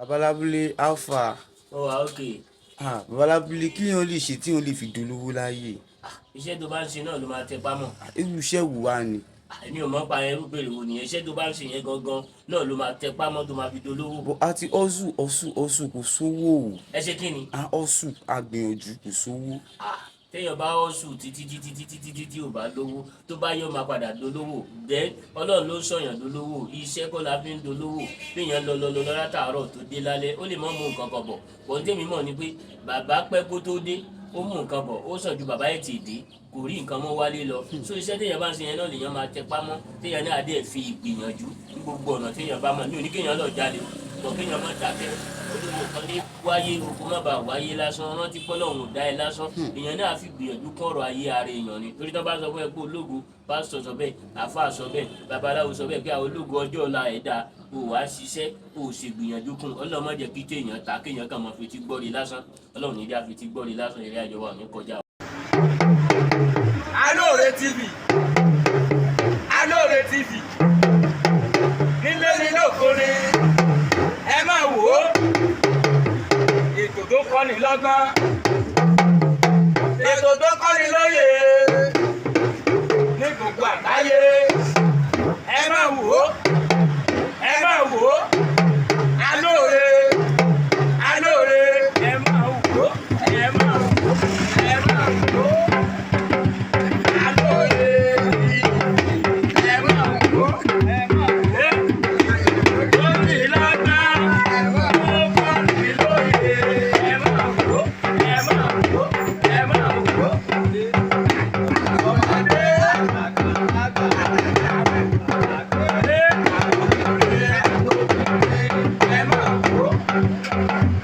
Babalábúlé alpha. Ó wà ókè. Ah, babalábúlé, kí lèèyàn lè ṣe tí òun lè fi dolówó láyé? Iṣẹ́ tó bá ń ṣe náà ló máa tẹpá mọ́. Irú iṣẹ́ wo wá ni? Èmi ò mọ̀ pa irú béèrè wo nìyẹn. Iṣẹ́ tó bá ń ṣe yẹn gangan náà ló máa tẹpá mọ́ tó máa fi dolówó. But a ti hustle hustle hustle, kò sówó o. Ẹ ṣe kí ni? A hustle, a gbìyànjú, kò sówó. Téèyàn bá hustle títí títí títí títí tí ò bá lówó, tó bá yọ máa padà dolówó. Then Ọlọ́run ló ń sọ̀yàn dolówó, iṣẹ́ kọ́ la fi ń dolówó. Téèyàn lọ lọ lọ lọ látàárọ̀ tó dé lálẹ́, ó lè má mú nǹkan kan bọ̀. Ohun tèmi mọ̀ ni pé bàbá pẹ́ kó tó dé, ó mú nǹkan bọ̀, ó sàn ju bàbá ẹ̀ tì dé kò rí nǹkan mọ́ wálé lọ. So iṣẹ́ téèyàn bá ń ṣe yẹn náà lèèyàn máa tẹpá mọ́, téèyàn náà dẹ̀ fi ìgbìyànjú ní gbogbo ọ̀nà téèyàn bá mọ̀. Mi ò ní kéèyàn lọ jalè bọ̀, kéèyàn má dákẹ́. Olórí kan ní wáyé oko má bàa wáyé lásán, rántí pọ́lọ́hún ò dá ẹ lásán. Èèyàn náà fi gbìyànjú kọ́rọ̀ ayé ara èèyàn ni, torí tó bá sọ fún ẹ pé ológo, pásítọ̀ sọ bẹ́ẹ̀, àáfàá sọ bẹ́ẹ̀, babaláwo sọ bẹ́ẹ̀ pé àwọn ológo ọjọ́ ọ̀la ẹ̀ dáa, o wàá ṣiṣẹ́, o sì gbìyànjú kún. Ọlọ́run má jẹ́ kí téèyàn ta, kéèyàn kàn máa fetí gbọ́rí lásán. Ọlọ́run ní dá fetí gbọ́rí lásán. Eré àjọ wa ò ní kọjá. Alóore TV, Alóore TV, nílé ní lóko ni ẹ máa wò ó. Ètò tó kọ́ni lọ́gbọ́n, ètò tó kọ́ni lóye ní gbogbo àgbáyé, ẹ máa wò ó, ẹ máa wò ó. Alóore, Alóore, ẹ máa wò ó, ẹ máa wò ó, ẹ máa wò ó. Alóore TV, ẹ máa wò ó, ẹ máa wò ó. Lórí lọ́gbọ́n, ó kọ́ni lóye, ẹ máa wò ó, ẹ máa wò ó, ẹ máa wò ó. Ọmọdé, àgbà, ẹ máa wò ó.